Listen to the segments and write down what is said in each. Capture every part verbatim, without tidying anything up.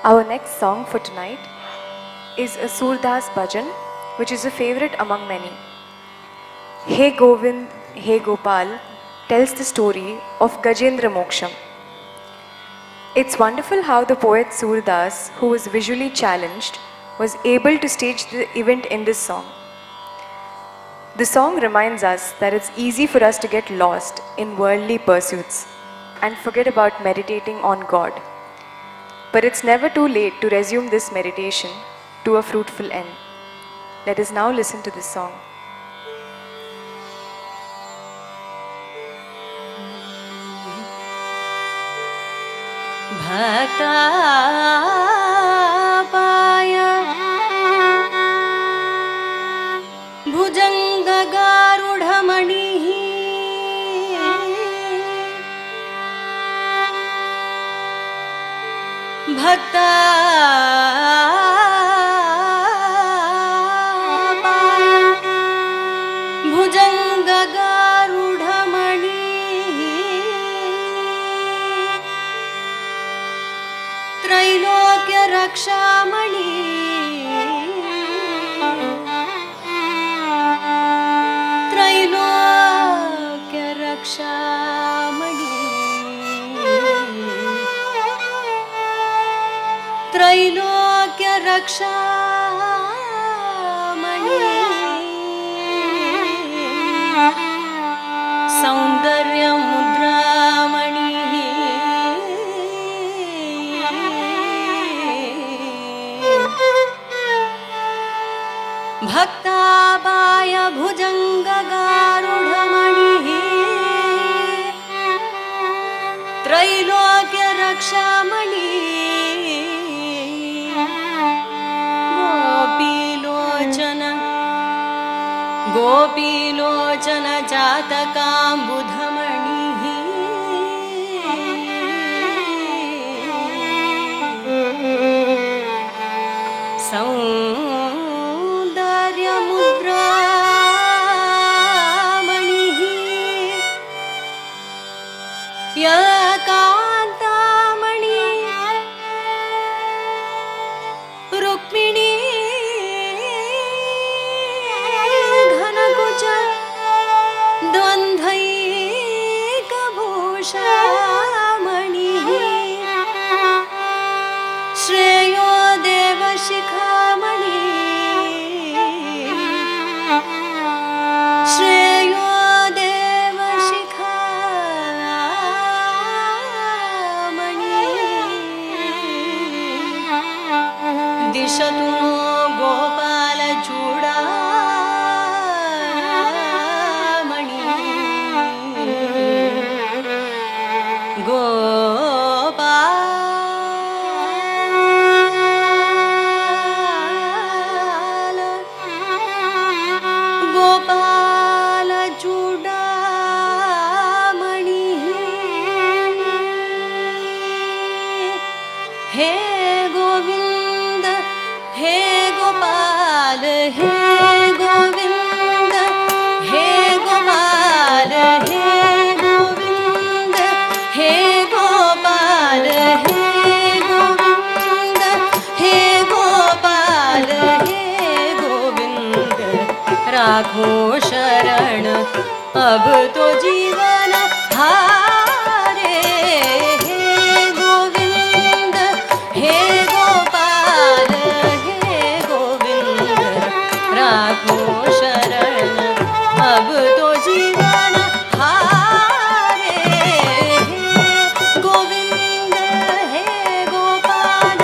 Our next song for tonight is a Surdas bhajan, which is a favorite among many. He Govind, He Gopal tells the story of Gajendra Moksham. It's wonderful how the poet Surdas, who was visually challenged, was able to stage the event in this song. The song reminds us that it's easy for us to get lost in worldly pursuits and forget about meditating on God. But it's never too late to resume this meditation to a fruitful end. Let us now listen to this song. भक्तापाय भुजङ्गगारुडमणिः। भक्तापाय भुजङ्गगारुडमणिः। त्रैलोक्यरक्षामणि। त्रैलोक्यरक्षामणि। त्रैलोक्यरक्षामणि। सौन्दर्यमुद्रामणिः। भक्तापाय भुजङ्गगारुडमणिः। त्रैलोक्यरक्षामणि। गोपीलोचन, गोपीलोचन जातकाम्बुधमणिः। सौन्दर्यमुद्रामणिः। या कान्तामणि रुक्मिणी घनकुच द्वन्द्वैकभूषामणिः। श्रेयो देवशिखामणि। श्रेयो देवशिखामणि। दिशतु नो गोपालचूडामणि। गोपाल गोपालचूडामणिः। हे गोविन्द, हे गोपाल, हे गोविन्द, हे गोपाल, हे गोविन्द, हे गोपाल, हे गोविन्द, हे गोपाल, हे गोविन्द, राखो शरण अब तो जीवन हारे। हे गोविन्द, हे गोपाल, हे गोविन्द, राखो शरण अब तो जीवन हारे। हे गोविन्द, हे Gopal.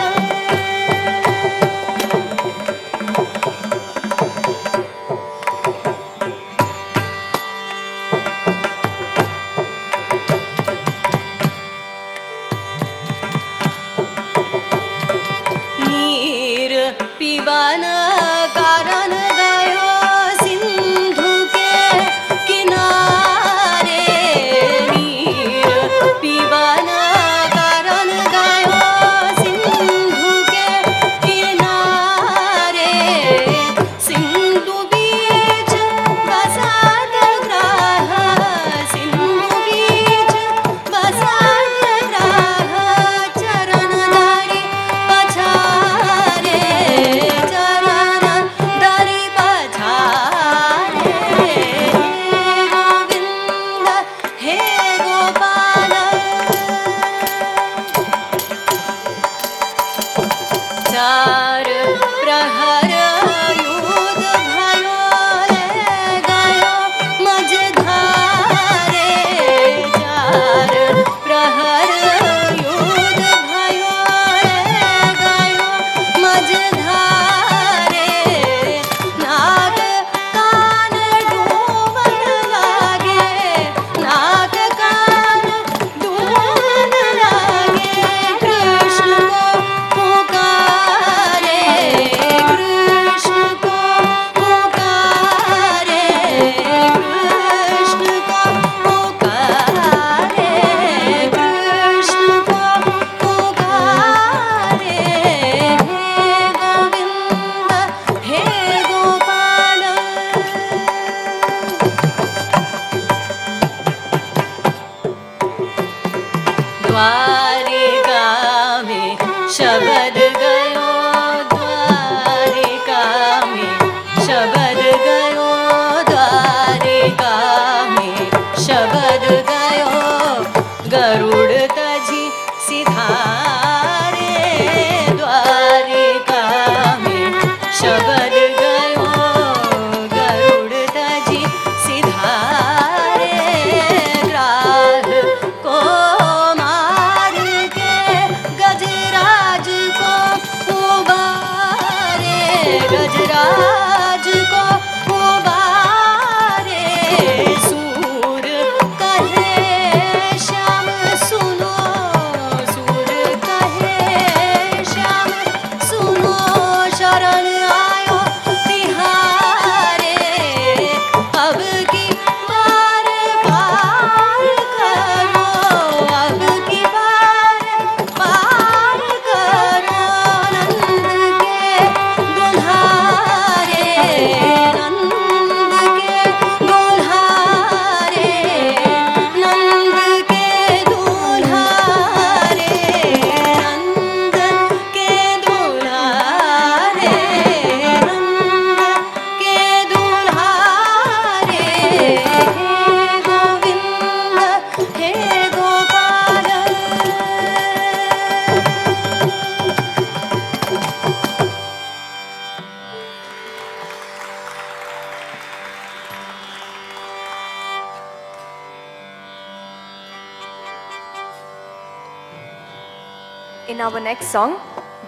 In our next song,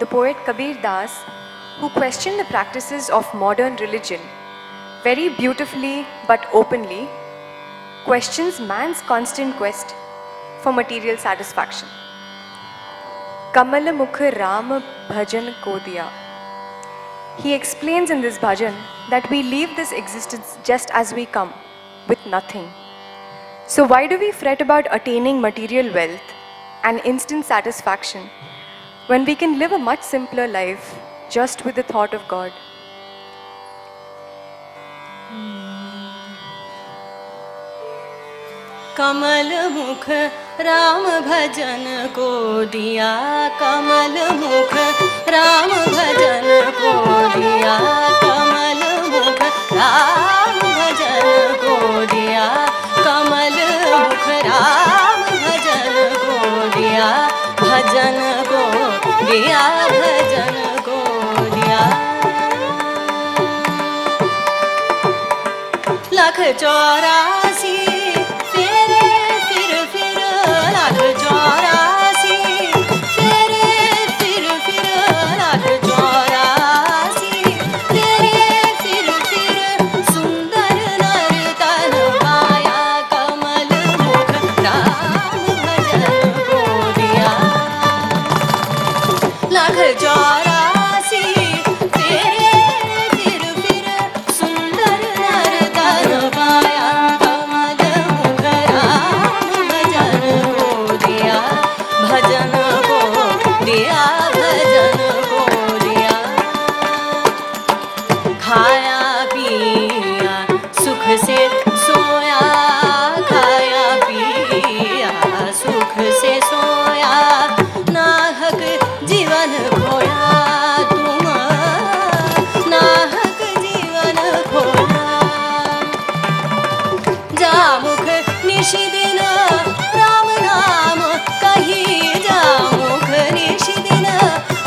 the poet Kabir Das, who questioned the practices of modern religion, very beautifully but openly, questions man's constant quest for material satisfaction. "कमल मुख राम भजन को दिया." He explains in this bhajan that we leave this existence just as we come, with nothing. So why do we fret about attaining material wealth and instant satisfaction when we can live a much simpler life just with the thought of God? कमल मुख राम भजन को दिया, कमल मुख राम भजन को दिया, कमल मुख राम भजन को दिया, कमल मुख राम भजन को दिया, भजन को दिया, भजन को दिया। लाख चौरासी फेरे फिर फिर, लाख चौरासी फेरे फिर फिर, लाख चौरासी फेरे फिर फिर, सुंदर नर तन पाया, कमल मुख राम भजन को दिया। लाख चौरासी फेरे फिर फिर, सुंदर नर तन पाया, कमल मुख राम भजन को दिया, भजन को दिया, भजन को दिया। खाया पिया सुख से सोया, खाया पिया सुख से सोया, नाहक जीवन खोया तुम, नाहक जीवन खोया। जामुख निशिदिन राम नाम कही, जामुख निशिदिन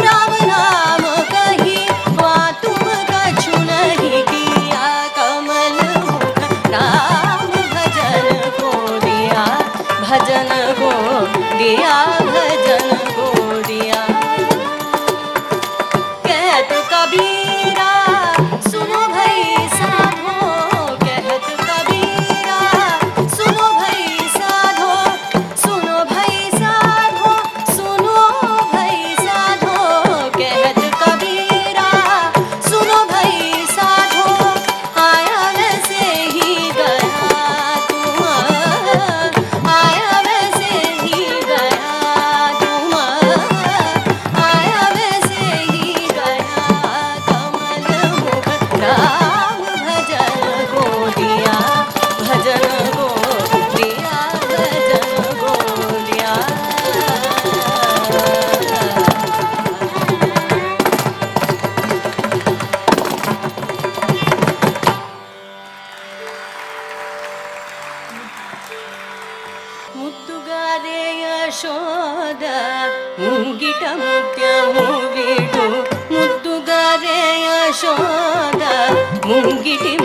राम नाम कही, वा तुम कछु नहीं किया। कमल मुख राम भजन को दिया, भजन को दिया, भजन को दिया। कहत कबीरा सुनो भाई साधो, कहत कबीरा सुनो भाई साधो, सुनो भाई साधो, सुनो भाई साधो, कहत कबीरा सुनो भाई साधो, आया वैसे ही गया तुम, आया वैसे ही गया तुम, आया वैसे ही गया। कमल मुख राम भजन को दिया, भजन को दिया, भजन को दिया। मुत्तुगारे यशोदा मुंगिट मुत्या मुविटु, मुत्तुगारे यशोदा मुंगिट